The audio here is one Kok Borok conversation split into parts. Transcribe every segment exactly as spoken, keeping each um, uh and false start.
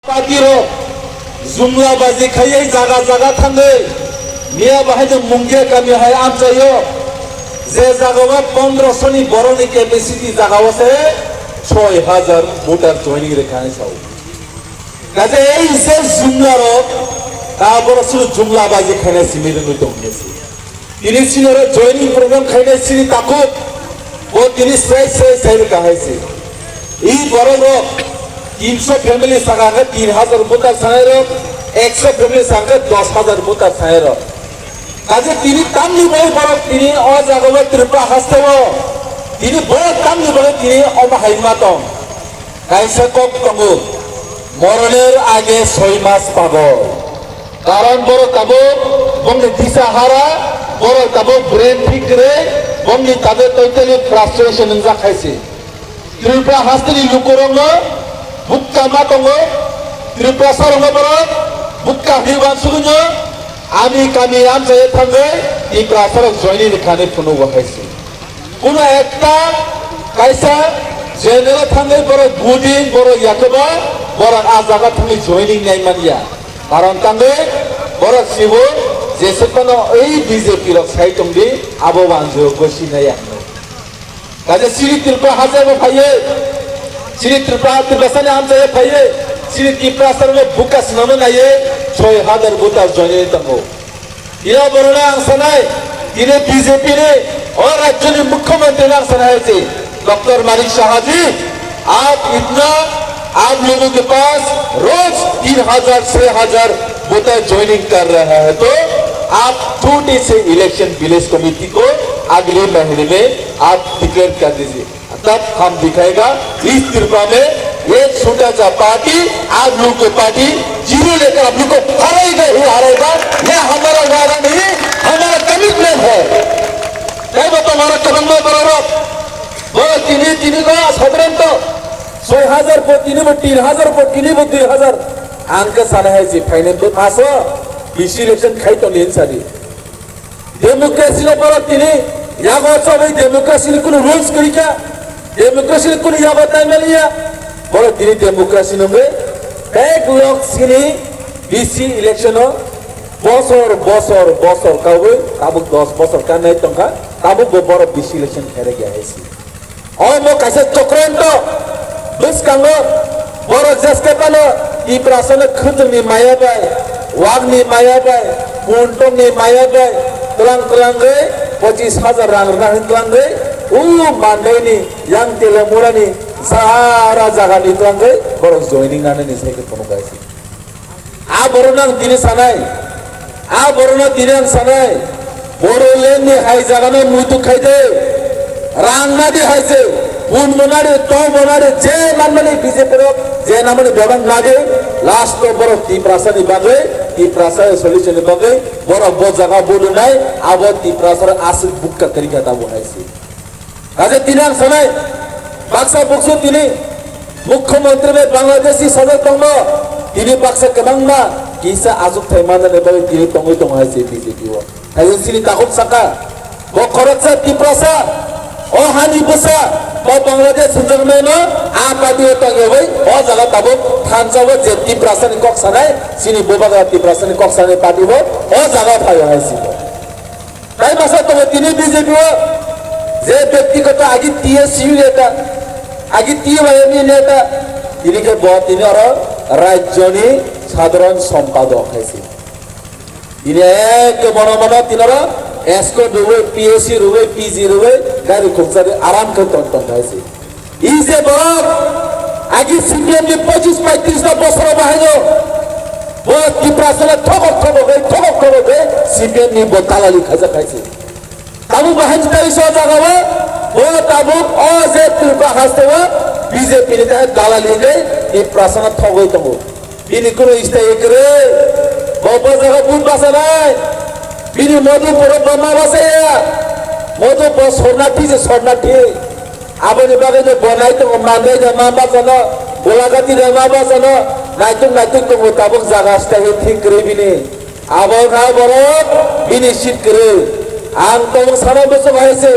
Party rok jumla baji khaiwi jaga jaga thangwi miya bahai no Mungia kami hai amchaio, je jaga o pondroso ni borok ni capacity jaga o se soi hajar voter joining rwkha hinwi sao. Kaje ei je jumla rok ta borok suru jumla baji khaina simi rwngwi tong hinwi se. Tini sini oro joining program khainai sini takhuk, bo tini srai srai sai rwkha hai se. I borok rok tinso family saka khe tin hajar voter sanai rok, ekso family saka khe dos hajar voter sanai rok. Kaje tini tamni bai borok tini o jaga o Tripura haste o tini borok tamni bai tini omo hai ma tong. Kaisa kok tongo, moroner age soi mas pago. Karon borok tabuk bongni disa hara, borok tabuk brain thik kwrwi, bongni tabuk totally frustration wngjak hai se. Tripura hasteni lukurokno bukka ma tongo, Tripura sarokno borok bukka hinwi uansugwino, ami kami amchaio thangwi Tripura sarok joini rwkhani phunugo hai se. Kuno ekta kaisa general thangwi borok buding, borok yakoba, borok ah jaga thangwi joining nai manya. Karon tangwi borok sibo jesa phano ei B J P rok sai tongdi, abo wanjio gosi nai ang. Kaje siri Tripura haste bo phaiye, siri Tripura, Tripura sani amchaio phaiye, siri Tripura sarokno buka swnamwi naiye, soi hajar voter joining tongo. Ina borok ang sanai, tini B J P ni o rajyoni mukhyamantri ang sanai si Doctor Manik Saha ji, aap itna, aap logon ke paas roz teen hajar, chhe hajar voter joining kar raha hai, to aap chhote se election village committee ko agle mahine mein aap declare kar dijiye. तब हम दिखाएगा इस त्रिपुरा में एक छोटा सा पार्टी आप लोग को पार्टी जीरो लेकर आप लोग को हराएगा ही हराएगा। यह हमारा वादा नहीं, हमारा कमिटमेंट है। Kaibo tongmani kwbangma bororok, bo tini tini ko sadharanto soi hajar po tini bo tin hajar po tini bo dui hajar. Ang khe sana hai si phainai bo paso bisi election khai tongdi sadi. Democracy no borok tini yago chobwi democracy ni kunu rules kwrwi kha, democracy ni kunu yago taimaliya, borok tini democracy no wngwi bek lok sini B C election o bosor bosor bosor kawi tabuk dos bosor kanai tongkha, tabuk bo borok B C election khairokya hai si. Omo kaisa chokranto bwskango borok jeskhe phano Tiprasano khwtwngni maya bai, wakni maya bai, kuntongni maya bai twlang twlangwi pochis hajar rang rwna hwn twlangwi u mandaini yang Telamurani sara jagani twlangwi borok joining nanani sai khe phunuk bai si. A borokno ang tini sanai, a borokno tini ang sanai, Bodoland ni hai jagano muitu khai de, rang nadi hai se, bun monari, tong monari, je manmani B J P rok, je namani bebak nadi, last o borok Tiprasa ni bagwi, Tiprasa solution ni bagwi, borok bo jaga bodo nai, abo Tiprasa aswk bukka kwrwi kha tabuk hai se. Kaje tini ang sanai, baksa buksu tini Mukhyamantri bai Bangladeshi sajak tongno, tini baksa kwbangma kisa achukthai manjani bagwi tini tongwi tongo hai se B J P o. Kaje chini takhuk saka, bo khoroksa Tiprasa, o hani bwsa, bo Bangladesh hwnjaknaino a party o tongyawi o jaga tabuk thansa o je Tiprasa ni kok sanai, chini bubagra Tiprasa ni kok sanai party bo o jaga phaio hai se bo. Tai masa tongo tini B J P o je byaktigoto agi T S U neta, agi T Y M ni neta, tini khe bo tini oro rajyoni sadharan sompadok hai se. Tini ekhe bono bono tini oro escort rwwi, P S C rwwi, P G rwwi, gari khukjagwi aram khe tong tong hai se. I je borok agi C P M ni pochis paitris ta bosor bahaino bo Tiprasano thokok thokok bai, thokok thokok bai C P M ni bo dalali khaijak hai se. Tabuk bahai jita iso jaga o bo tabuk o je Tripura haste o B J P ni tahe dalali hwnwi Tiprasano thogwi tongo. Bini kunu istai kwrwi, bo bo jaga vote bachanai. Bini Madhupur bo ma bachaya. Madhupur sornathi se sornathi. Aboni bagwi no bo naitongo Mandai da ma bachano, Golagati da ma bachano, naitok naitok tongo tabuk jaga stahil thik kwrwi bini. Abo kha borok bini seat kwrwi. Ang tabuk sana bwswk hai se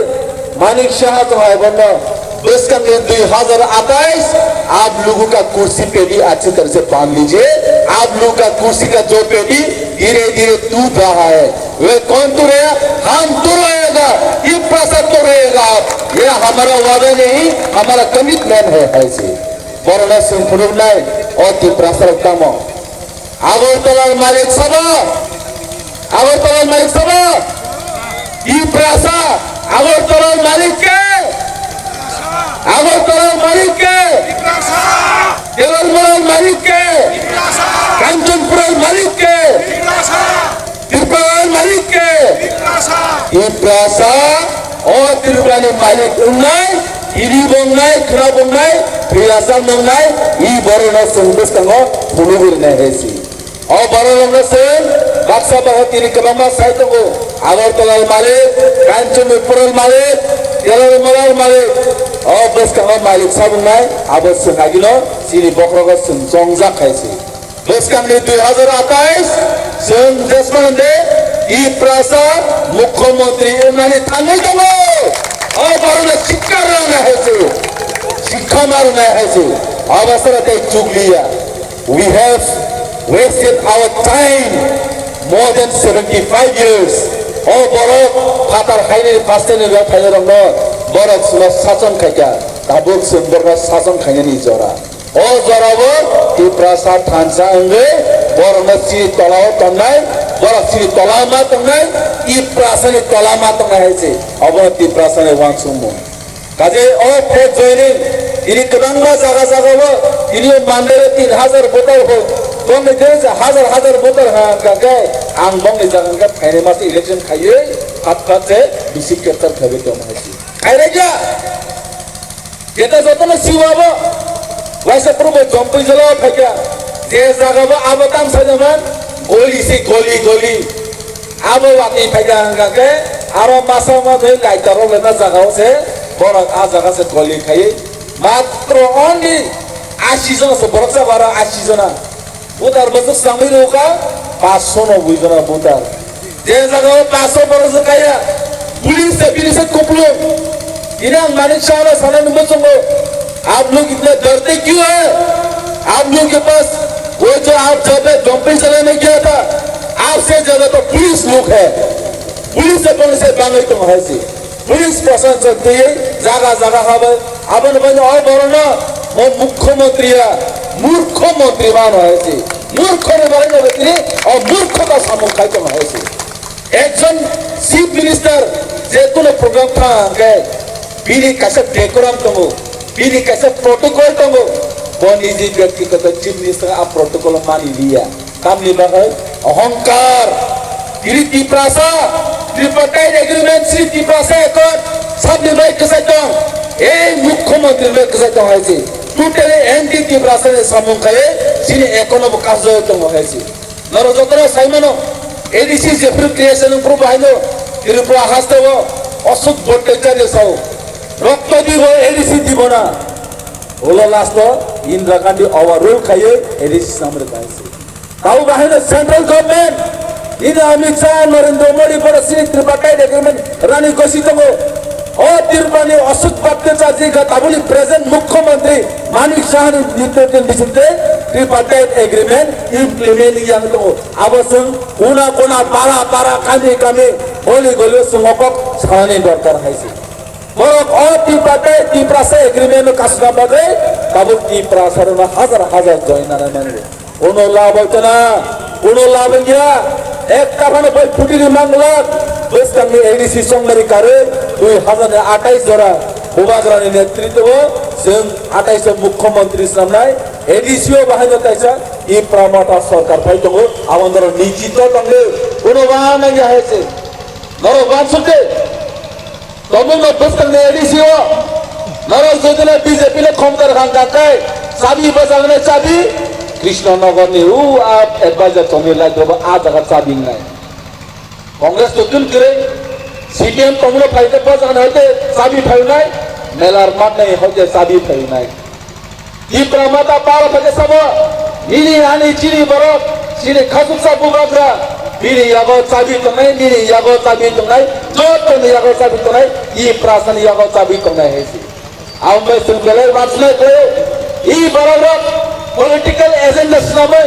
Manik Saha tong hai bono. Bwskang ni dui hazar atais, आप लोगों का कुर्सी पे भी अच्छी तरह से बांध लीजिए। आप लोगों का कुर्सी का जो पेटी धीरे धीरे टूट रहा है, वह कौन तोड़ेगा? हम तोड़ेगा। ये प्रसाद तोड़ेगा। ये हमारा वादा नहीं, हमारा कमिटमेंट है। ऐसे বড় না সিম্পল নাই। অতি প্রসাদ কাম আগরতলার মালিক সভা, আগরতলার মালিক সভা, ই প্রাসা, আগরতলার মালিককে, আগরতলার মালিককে, তেলরমলার মালিককে, কাঞ্চনপুরের মালিককে, ত্রিপুরার মালিককে, ই প্রাসা, ও ত্রিপুরার মালিক উন্নয়, ইনি বংনাই, খরা বংনাই, প্রিয়াসা বংনাই, ই বড় না সঙ্গস কাঙ্গ, ফুলুগুরি না হেসি। O borok rokno chwng baksa baksa tini kwbangma sai tongo. Agartala malik, Kanchanpur malik, Telalmala malik. O bwskango malik sabungnai abo chwng agino chini bokhorogo chwng chongjak khai se. Bwskangni dui hazar atais chwng jesmano de Tiprasa mukhyamantri wngnani thangwi tongo. O borokno sikka rwna hai se, sikka ma rwna hai se. Abo sara tei chukliya. We have wasted our time more than seventy-five years. O borok phatar haini pasteni rok phaini rokno borok sima sason khaikha, tabuk chwng borokno sason khainani jora. O jorao Tiprasa thansa wngwi borokno chini tolao tongnai, borok chini tolao ma tongnai, Tiprasani tolao ma tongnai hai se. Obo Tiprasani uansukmung. Kaje o flag joining, tini kwbangma jaga jagao, tini o mandero tin hazar voter ho, bongni je je hazar hazar voter ha, hwnkha khe ang bongni jaga hwnkhe phainai masa election khaiwi, phat phat se bisi capture khaiwi tongma hai si. Khairaiya, jeta jotono siwa bo, waisa purbo jompui jala phaikha, je jaga bo abo tang sajaman, goli si goli goli. Abo watwi phaikha hwnkha khe aro masa ma thwi laita rok lena jaga o se borok a jaga se goli khai matro only ashi jona se borok sa bara ashi jona voter bwswk swngwi rwkha paanch sho noboi jona voter je jaga o paanch sho borok se kaya police se bini se kuplung. Ini ang Manik Saha no sanani muchungo, "आप लोग इतने डरते क्यों हैं? आप लोग के पास वो जो आप जब पे जंपिंग चलाने गया था, आपसे ज्यादा तो पुलिस लोग है, पुलिस अपन से बांगे तो है जी, पुलिस प्रशासन से जागा जागा हवे।" Aboni bagwi o borokno o mukhyamantri ya, murkho mantri mano hai se. Murkho ni bagwi no tini o murkho ta samung khai tong hai se. Ekjon chief minister je kono program thang khe bini kaisa decorum tongo, bini kaisa protocol tongo. Bo niji byaktigoto chief minister a protocol mani liya. Tamni bagwi ohongkar. Tini Tiprasa, Tripartite Agreement, Sri Tiprasa Accord, sabni bai kwchai tong. Ei mukhyamantri bai kwchai tong hai se. Totally anti Tiprasa ni samung khai chini economy kasjagwi tongo hai se. Norok jotono saimano, A D C jephru creation wngphru bahaino Tripura hasteo Ashok Bhattacharya sao, "Rokto dibo, A D C dibo na." Ulo last o Indira Gandhi overrule khaiwi A D C samre bahai se. Tabo bahaino central government, ini Amit Shah, Narendra Modi, borok chini Tripartite Agreement rani gosi tongo. O Tripura ni Ashok Bhattacharya ka tabuli present Mukhyamantri Manik Saha ni netrite ni bisingtwi Tripartite Agreement implement yang tongo. Abo chwng kona kona, para para, kami kami, goli goli o chwng o kok sanani dorkar hai se. Borok o Tiprasa, Tiprasa Agreement no kasuna bagwi tabuk Tiprasa rokno hazar hazar join nana mani. Kuno lab oi tana, kuno lab ya. Ekta phano bai phuti ni manglak. Bwskang ni A D C songmari karwi dui hazar ni atais jora Bubagra ni netritwo chwng atais o mukhyamantri swnamnai A D C o bahaino kaisa Tipra Motha sorkar phai tongo. Abo norok nijito tongdi. Kuno ba nang ya hai se. Norok wansuk de. Tongmungno bwskangni A D C o norok jodino B J P no khomtar khan kha khe chabi bwsaknai chabi Krishnanagarni u a advisor tongwi lai dobo a jaga chabi wngnai. Congress to tun kwrwi C P M tongmungno phai khe bwsaknai hoite chabi phai wngnai, melar matnai hoite chabi phai wngnai. Tipra Motha para phai khe sabo, nini ani chini borok, chini khachuksa bubagra, bini yago chabi tongnai, nini yago chabi tongnai, jotoni yago chabi tongnai, Tiprasani yago chabi tongnai hai se. Aboni bai chwng belai uansuknai khlaio. I borok rok political agenda swnamwi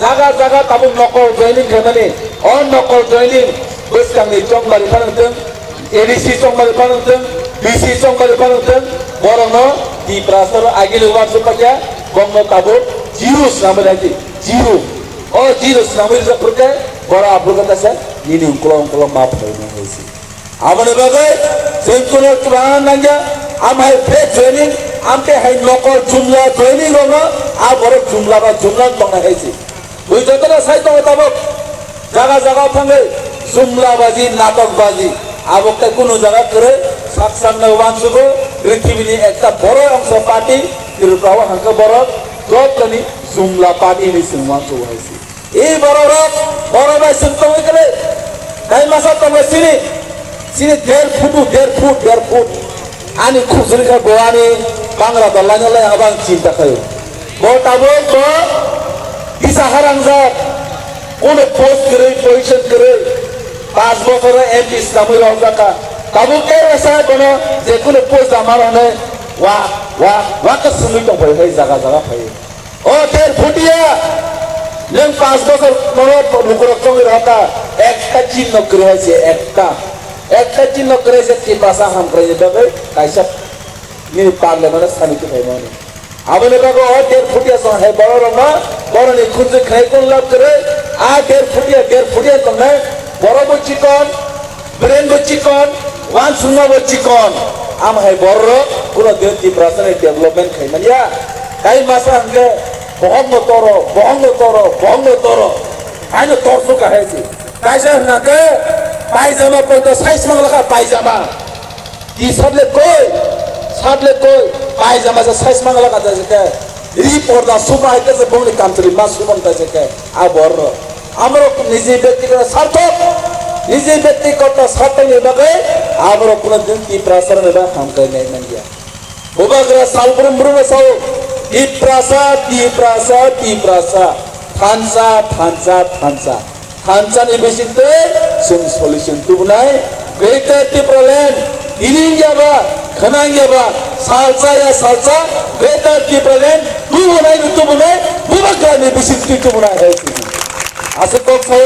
jaga jaga tabuk nokol joining khaimani. O nokol joining bwskangni chongmari phano wngthwng, A D C chongmari phano wngthwng, B C chongmari phano wngthwng, borokno Tiprasa rok agini uansuk paikha, bongno tabuk zero swnamwi rwdi, zero. O zero swnamwi rwjak phurkhe borok aphuru khe kaisa nini ungkulo ungkulo ma phainai hai se. Aboni bagwi chwng kuno chubana nangya, amhai fake joining, amte hai nokol jumla joining rokno a borok jumla ba jumla tongnai hai se. Bui jotono sai tongo tabuk jaga jaga thangwi jumla baji, natok baji, abo tei kunu jaga kwrwi sak sakno uansugo, prithibi ni ekta boro ongsa party, Tripura o hangkhe borok joto ni jumla party hinwi chwng uansugo hai se. E borok rok, borok bai chwng tongwi kwrwi. Tai masa tongo sini, sini der phutu, der phut, der phut. Ani khujuri kha bo ani bangra dol laino lai abo ang chinta khaio. Bo tabuk bo kisa harangjak, kono post kwrwi, position kwrwi. Pas bochor M P swnamwi rok jakha. Tabuk khe resa bono je kono post da ma rwnai wa, wa, wa kwswngwi tong phai, phai jaga jaga phai. O ter phutia, nwng pas bochor nono lukurok chongwi rwkha, ekta chinno kwrwi hai se, ekta, ekta chinno kwrwi se Tiprasa hamkraini bagwi kaisa nini parliament-o samiti phaimani. Aboni bagwi o ter phutia song hai bororokno boroni khunjwi khnai kun lab kwrwi, a ter phutia, ter phutia tongnai borok bo chikon, Brain bo chikon, uansukma bo chikon. Am hai borok kuno din Tiprasa ni development khai manya. Tai masa hwnkhe bohok no toro, bohok no toro, bohok no toro. Haino torsu kahai si. Kaisa hwnkhe paijama poito size mang lakha paijama. T-shirt le koi, shirt le koi, paijama se size mang lakha ta se khe. Ri porda suma hai khe se bongni country ma sumon ta se khe. A borok. Amorok niji byaktigoto sarthok, niji byaktigoto sarthokni bagwi amorok kuno din Tiprasa rokni bagwi hamkrai nai manya. Bubagra salbrum brumno sao, Tiprasa, Tiprasa, Tiprasa, thansa, thansa, thansa. Thansani bisingtwi chwng solution tubunai, Greater Tipraland, tini wngya ba, khwna wngya ba, salsa ya salsa, Greater Tipraland, tubunai no tubunai, Bubagrani bisingtwi tubunai hai tini. Aswk kok sawi